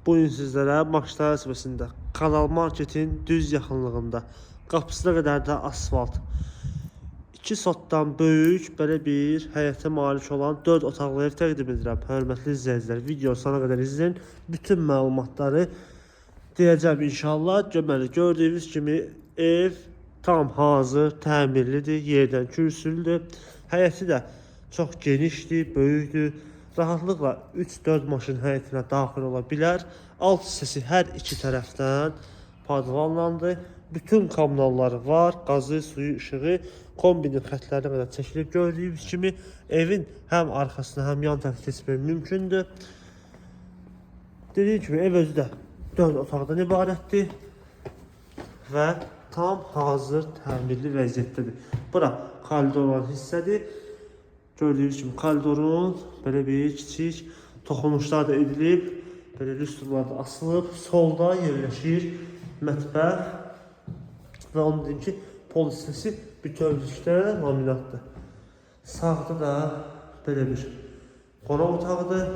Bugün sizlərə Maçlar qəsəbəsində Kanal Marketin düz yaxınlığında, qapısına qədər də asfalt, 2 sotdan böyük belə bir həyətə malik olan 4 otaqlı ev təqdim edirəm. Hörmətli izləyicilər, video sona qədər izləyin. Bütün məlumatları deyəcəm inşallah. Deməli, gördüyünüz kimi ev tam hazır, təmirlidir, yerdən kürsülüdür. Həyəti də çox genişdir, böyükdür. Rahatlıqla 3-4 maşın həyətinə daxil ola bilər. Alt hissəsi hər iki tərəfdən padvanlandı. Bütün kommunalları var, qazı, suyu, işığı, kombinin xətlərinə qədər çəkilib. Gördüyünüz kimi evin həm arxasına, həm yan tərəfə keçmək mümkündür. Dediyim kimi ev özü də 4 otaqdan ibarətdir və tam hazır təmirli vəziyyətdədir. Bura koridor olan hissədir. Gördüyünüz kimi koridorun belə bir kiçik toxunuşlar da edilib, belə lüstrlar da asılıb. Solda yerləşir mətbəx və onu deyim ki, pol hissəsi bütövlükdə laminatdır. Sağda da belə bir qonaq otağıdır.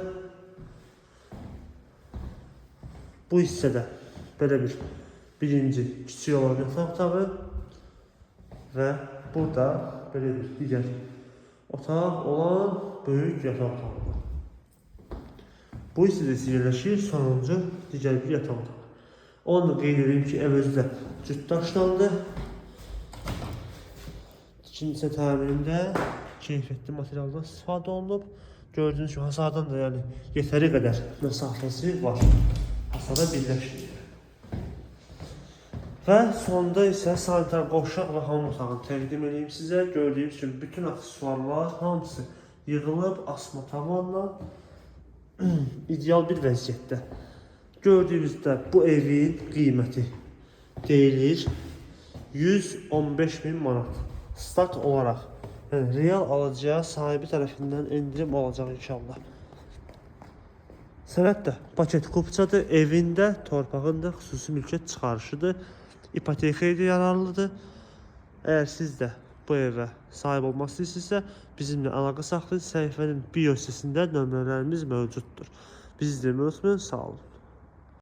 Bu hissədə belə bir birinci kiçik olan yataq otağı və burada belə bir digər otaq olan böyük yataq otağıdır. Bu hissədə isə yerləşir sonuncu digər bir yataq otağı. Onu da qeyd edeyim ki, ev özü də cüt daşlandı. Tikintisi təmirində keyfiyyətli materialdan istifadə olunub. Gördüyünüz kimi hasardan da yəni yetəri qədər məsafəsi var. Hasara birləşir. Və sonda isə sanitar qovşaq və hamam otağını təqdim edeyim sizə. Gördüyünüz kimi bütün aksesuarlar hamısı yığılıb asma tavanla ideal bir vəziyyətdə. Gördüyünüzdə bu evin qiyməti deyilir 115 min manat. Start olaraq, yəni real alıcıya sahibi tərəfindən endirim olacaq inşallah. Sənəd də paket kupçadır, evində, torpağında xüsusi mülkiyyət çıxarışıdır. İpotekaya da yararlıdır. Əgər siz də bu evə sahib olmaq istəyirsinizsə, bizimlə əlaqə saxlayın. Səhifənin bio hissəsində nömrələrimiz mövcuddur. Bizi izləməyi unutmayın. Sağ olun.